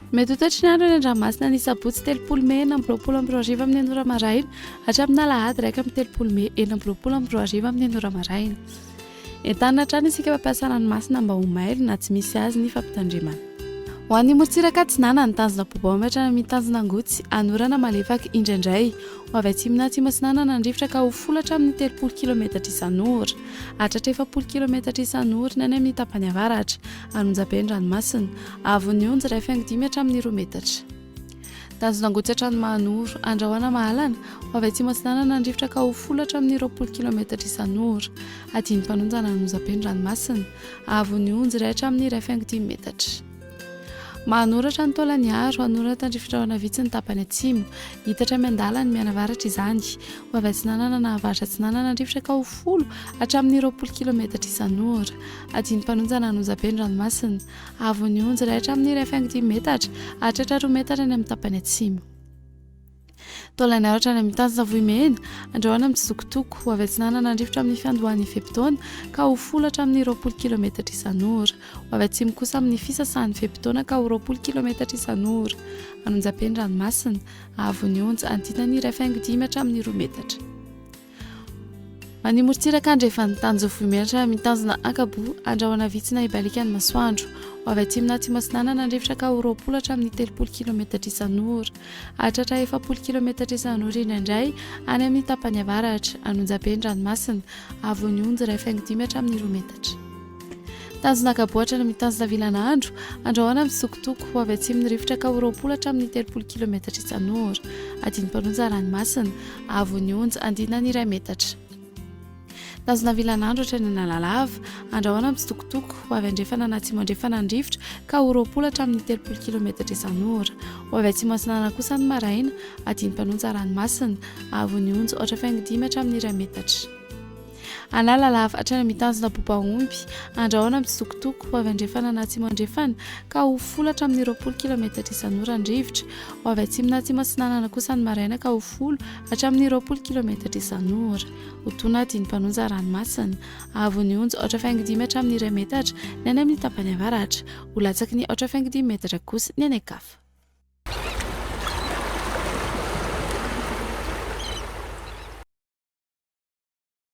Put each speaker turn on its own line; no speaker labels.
Mety ho toetry ny andro any an-dranomasina ny sabotsy 30 mey 2026 amin'ny enina ora maraina hatramin'ny alahady 31 mey 2026 amin'ny enina ora maraina. Entanina hatrany isika mpampiasa ranomasina mba ho mailo na tsy misy azy ny fampitandremana. Ho an'ny morontsiraka atsinanana, tanjona bobaomby hatrany amin'ny tanjona angotsy, hanorana malefaka indraindray. Ho avy atsimo na atsimo atsinanana ny rivotra ka ho folo hatramin'ny 30 kilometatra isan'ora. Hahatratra 40 kilometatra isan'ora ny any amin'ny tapany avaratra. Anonjabe ny ranomasina. Haavon'ny onja 1,5 hatramin'ny 2 metatra. Tanjona Angotsy hatrany Mahanoro, Andrahona Mahalana, ho avy atsimo atsinanana ny rivotra ka ho folo hatramin'ny 20 kilometatra isan'ora. Hadino mpanonjana Anonjabe ny ranomasina. Haavon'ny onja 1 hatramin'ny 1,5 metatra. Mahanoro hatrany Taolagnaro, hanorana tandrifin-drahona vitsy ny tapany atsimo. Hitatra miandalana ny mianavaratra izany. Ho avy atsinanana na avaratra atsinanana ny rivotra ka ho folo hatramin'ny 20 kilometatra isan'ora. Hadino mpanonjana Anonjabe ny ranomasina. Haavon'ny onja 1 hatramin'ny 1,5 metatra, hahatratra 2 metatra any amin'ny tapany atsimo. Taolagnaro hatrany amin'ny tanjona Vohimena, andrahoina mitsitokotoko, ho avy atsinanana ny rivotra amin'ny fiandohan'ny fe-potoana ka ho folo hatramin'ny 20 kilometatra isan'ora. Ho avy atsimo kosa amin'ny fisasahan'ny fe-potoana ka ho 20 kilometatra isan'ora. Anonjabe ny ranomasina, haavon'ny onja antinany 1,5 hatramin'ny 2 metatra. Any morontsiraka andrefan'ny tanjona Vohimena amin'ny tanjona Ankaboa, andrahona vitsy na hibaliaka ny masoandro. Ho avy atsimo na atsimo atsinanana ny rivotra ka ho 20 hatramin'ny 30 kilometatra isan'ora. Hahatratra 40 kilometatra isan'ora indraindray any amin'ny tapany avaratra, Anonjabe ny ranomasina, haavon'ny onja 1,5 hatramin'ny 2 metatra. Tanjona Ankaboa hatrany amin'ny tanjona Vilanandro, andrahona mitsitokotoko, ho avy atsimo ny rivotra ka ho 20 hatramin'ny 30 kilometatra isan'ora. Adin'ny-mpanonja ranomasina, haavon'ny onja andinany iray metatra. Tanjona Vilanandro hatrany Analalava, andrahona mitsitokotoko, ho avy andrefana na atsimo andrefana ny rivotra ka ho 20 hatramin'ny 30 kilometatra isan'ora. Ho avy atsimo atsinanana kosa ny maraina, adin'ny-mpanonja ranomasina, haavon'ny onja 4,5 hatramin'ny iray metatra. Analalava hatrany amin'ny tanjona Bobaomby, andrahona mitsitokotoko, ho avy andrefana na atsimo andrefana, ka ho folo hatramin'ny 20 kilometatra isan'ora ny rivotra. Ho avy atsimo na atsimo atsinanana kosa ny maraina ka ho folo hatramin'ny 20 kilometatra isan'ora. Ho tona diny mpanonja ranomasina. Haavon'ny onja 4,5 hatramin'ny iray metatra ny any amin'ny tapany avaratra. Ho latsaky ny 4,5 metatra kosa ny any an-kafa.